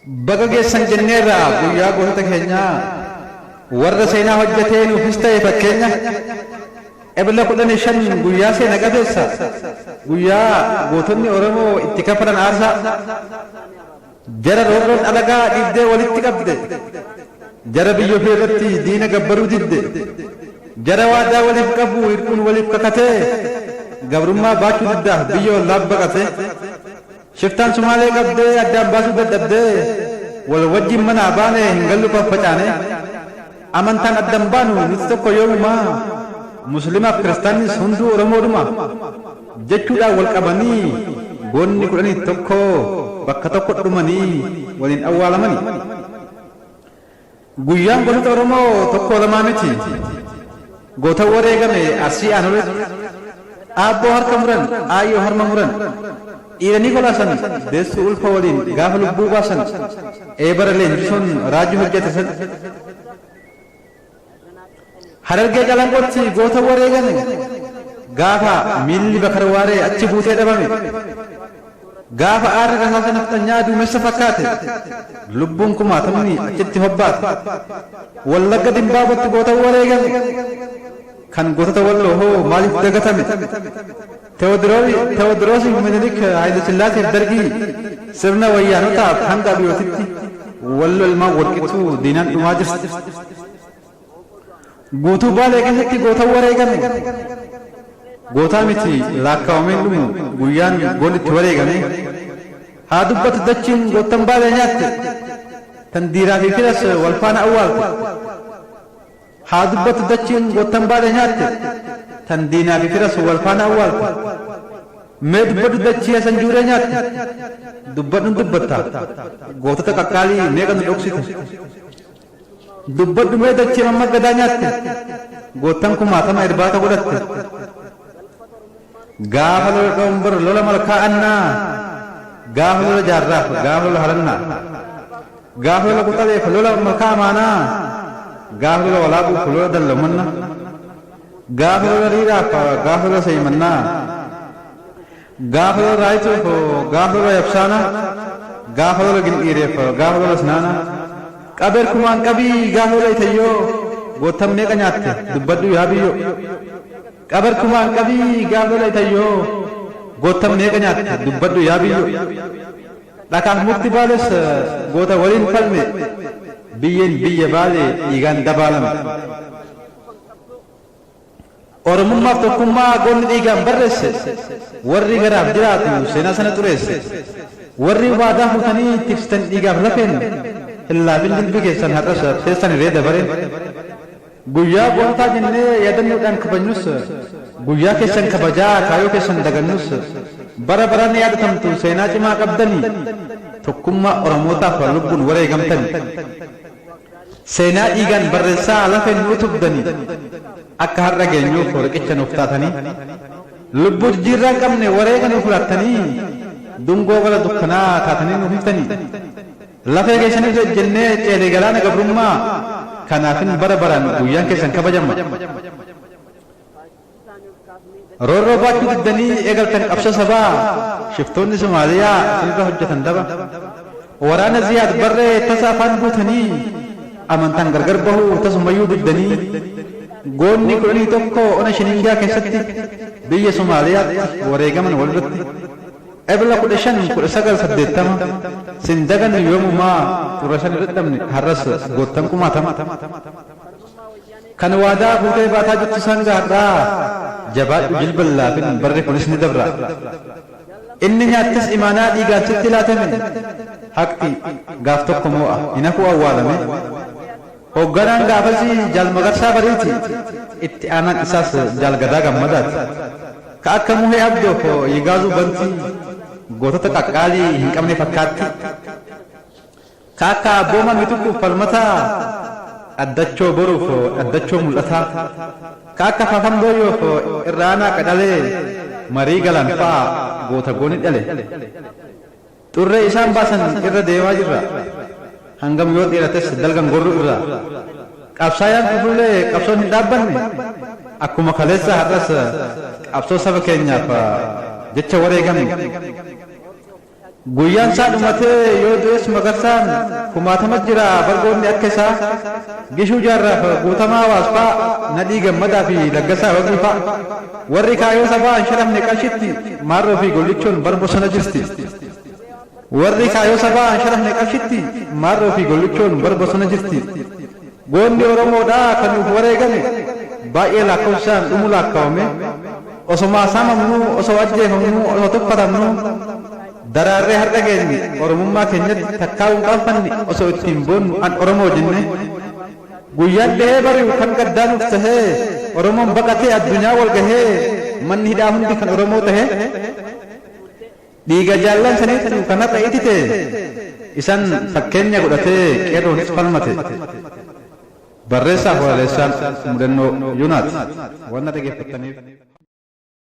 Baga geessan jenneerra guyyaa gootota keenyaa, warra seenaa hojjetee nuufis ta'e fakkeenya. Ebla 15 guyyaa seena qabeessa, guyyaa gootonni Oromoo itti kafalan aarsaa. Jara roorroon alagaa dhiibdee walitti qabde, jara biyya ofii irratti diina gabbaruu didde, jara waadaa waliif qabu hir'uun waliif kakatee, gabrummaa baachuu diddaaf biyya ollaaf baqate. Shiftaan Sumaalee qabdee addaan baasuu dadhabdee, wal wajjin manaa baane hin gallu faffacaanee. Amantaan adda hin baanu nuti tokko yoomumaa, Muslimaaf Kiristaannis hunduu Oromoodhuma. Jechuudhaan wal qabanii goonni 11 bakka tokko dhumanii waliin awwaalamani. Guyyaan gootota Oromoo tokkoo lamaa miti. Goota wareegame Arsii Aanoleetti. Aabboo harka muran, aayyoo harma muran. Dhiiranii kolaasan, deessuu ulfa waliin gaafa lubbuu baasan. Eebara leenjisuun raajii hojjete san. Harargee Calanqootti goota wareegame. Gaafa miilli Bakar Waaree achi buutee dhabame. Gaafa aarri rasaasa nafxanyaa duumessa fakkaate. Lubbuun kumaatamni achitti hobbaate. Wallagga Dimbaabotti goota wareegame. Kan gootota Walloo hoo maaliif dagatame? Teewodiroosiif Minilik Haayilesillaaseef Dargii sirna Wayyaanotaaf hanga Abiyootitti Wallo ilmaan Warqituu diinaan dhumaa jirti. Guutuu Baalee keessatti goota wareegame. Gootaa miti laakkaawameen dhumu guyyaan goonni itti wareegame. Haa dubbatu dachiin goottan Baalee nyaatte. Tan diiraa fi firas wal faana awwaalte. Haa dubbatu dachiin goottan Baalee nyaatte. Tan diinaa fi firas wal faana awwaalte. Mee dubbadhu dachii Hasan Juuree nyaatte. Dubbadhun dubbatta. Gootota qaqqaalii meeqa nu dhoksite. Dubbadhu mee dachee Mammad Gadaa nyaatte. Goottan kumaatama irbaata godhatte. Gaafa lola Dhombor lola Malkaa Annaa. Gaafa lola Jaarraaf gaafa lola Harannaa. Gaafa lola Quxabeef lola Malkaa Amaanaa. Gaafa lola Walaabuuf lola Dalloomanna. Gaafa lola Riiraaf gaafa lola Seeymannaa. Gaafa lola Raayituuf gaafa lola Yabsaanaa. Gaafa lola Gindhiireef gaafa lola Sinaanaa. Qabeer kumaan qabii gaafa lola Itayyoo. Goottan meeqa nyaatte dubbadhu yaa biyyoo. Qaber kumaan qabii gaafa lola Itayyoo. Goottan meeqa nyaatte dubbadhu yaa biyyoo. Dhakaaf mukti Baales goota waliin falme. Biyyeen biyya Baalee dhiigaan dabaalame. Oromummaaf tokkummaa goonni dhiigaan barreesse. Warri garaaf jiraatu seenaa sana xureesse. Warri waadaa fuutanii tiksitan dhiigaaf lafeen. Hin laafin jilbi keessan har'as teessan hiree dabareen. Guyyaa goototaa jennee yaadannoodhaan kabajnus, guyyaa keessan kabajaa kaayoo keessan dagannus, bara baraan yaadatamtu seenaa cimaa qabdanii, tokkummaa Oromootaaf lubbuun wareegamtani. Seenaa dhiigaan barreessaa lafeen nu utubdanii, akka har'a geenyuuf riqicha nuuf taatanii, lubbuu jijjiirraa hin qabne wareega nuuf laattanii, dungoo bara dukkanaa taatanii nuuf iftanii. Lafee keessan irra ejjennee ceene galaana gabrummaa, kanaafin bara baraan guyyaan keessan kabajama. Roorroo baachuu diddanii eegaltan qabsoo sabaa, shiftoonni Somaaliyaa isinirra hojjetan daba. Waraana Ziyaad Barree tasa afaan guutanii, amantaan gargar bahuu tasumayyuu diddanii, goonni 11 ona Shiningaa keessatti biyya Somaaliyaatti wareegaman walirratti. Ebla 15, 1980 Sin dagannu yoomumaa xurra shan irra dhabne har'as goottan kumaatama. Kan waadaa guutee baataa jirtus hanga har'aa jabaadhu jilba hin laafin barri kunis ni dabra. Inni nyaattis imaanaa dhiigaan sitti laatame haqxi gaaf tokko moo'a hin hafuu awwaalame. Hoogganaan gaafasii Jaal Magarsaa Bariiti, itti aanaan isaas Jaal Gadaa Gammadaati. Ka akka Muhee Abdoof Yigaazuu Bantii gootota qaqqaalii hin qabne fakkaatti. Ka akka Abboomaa Mitukkuuf Falmataa, Dhaddachoo Boruuf Dhaddachoo Mul'ataa, ka akka Faafam Dooyyoof Irraanaa Qadhalee, Marii Galaan fa'a goota goonni dhale. Xurree isaan baasan irra deemaa jirra. Hangam yoo dheerates dalgan gorru irra. Qabsaayaan kufullee qabsoon hin dhaabbanne. Akkuma kaleessaa har'as qabsoo saba keenyaaf jecha wareegamne. Guyyaan isaa dhumatee yoo du'es Magarsaan kumaatama jira bargoonni akka isaa Gishuu Jaarraaf Guutamaa Waasfaa Nadhii Gammadaa fi Laggasaa Wagii fa'a. Warri kaayoo sabaa hin sharafne qarshitti Maarroo fi Gollichoon bar bosona jirti. Warri kaayoo sabaa hin sharafne qarshitti Maarroo fi Gollichoon bar bosona jirti. Goonni Oromoodhaa kan nuuf wareegame baay'ee lakkoofsaan dhumu laakkawame osomaa saamamnuu osoo ajjeefamnuu osoo tuffatamnuu daraarree har'a geenye Oromummaa keenyatti takkaa'uu hin qaanfanne osoo ittiin boonnu an Oromoo jenne guyyaan dhihee bari'u kan gaddaa nuuf tahee Oromoon baqatee addunyaa wal gahee manni hidhaa hundi kan Oromoo tahee dhiiga jaallan saniitu kan har'a itite isan fakkeenya godhatee qeerroonis falmate. Barreessaaf walaleessaan Mudannoo Yuunaati. Waan na dhaggeeffattaniif.